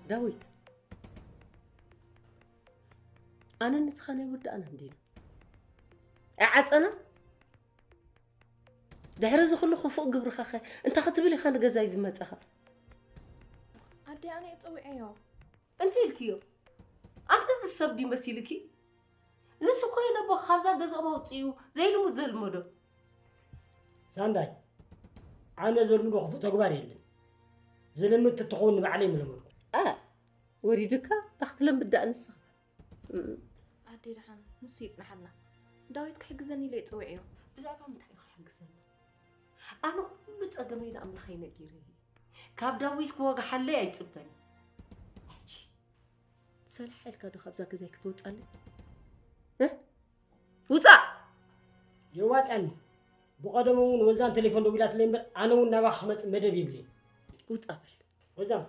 ዳዊት፣ ኣነ ንስኻ ናይ ወዳእና እንዲና። ኣዓፀና? ድሕሪ እዚ ኩሉ ክፉእ ግብርኻኸ እንታይ ክትብል ኢኻ ንገዛይ ዝመፀኻ? ኣደይ፣ ኣነ እየ ፀዊዐዮ። እንታይ ኢልክዮ? ኣንቲ እዚ ሰብ ድዩ መሲልኪ? ንሱ እኮ እዩ ነቦ ካብዛ ገዝኦም ኣውፅኡ ዘይልሙድ ዘልመዶ። ሳንዳይ፣ ኣነ ዘልምዶ ክፉእ ተግባር የለን። ዝልምድ ትትኸውን ንባዕለይ ምለመድኩ። ኣ፣ ወሪዱካ? እንታይ ክትለምድ ደኣ ንስኻ? ኣደይ፣ ደሓን ንሱ ይጽንሓልና። ዳዊት ክሕግዘኒ ኢለ እየ ጸዊዐዮ። ብዛዕባ ምንታይ እዩ ክሕግዘና? ኣነ ኩሉ ጸገመይ ንኣምላኸይ ነጊረ እየ። ካብ ዳዊት ክወግሓለይ ኣይጽበን። ሕጂ ሰላሕ ኢልካ ዶ ካብዛ ገዛይ ክትወጻለይ? እ? ውጻእ! የዋጣኒ። ብቐደሙ እውን ወዛን ቴሌፎን ደዊላትለይ እምበር ኣነ እውን ናባኻ ክመጽእ መደብ ይብለይ። ውጻእ በል። ወዛም፣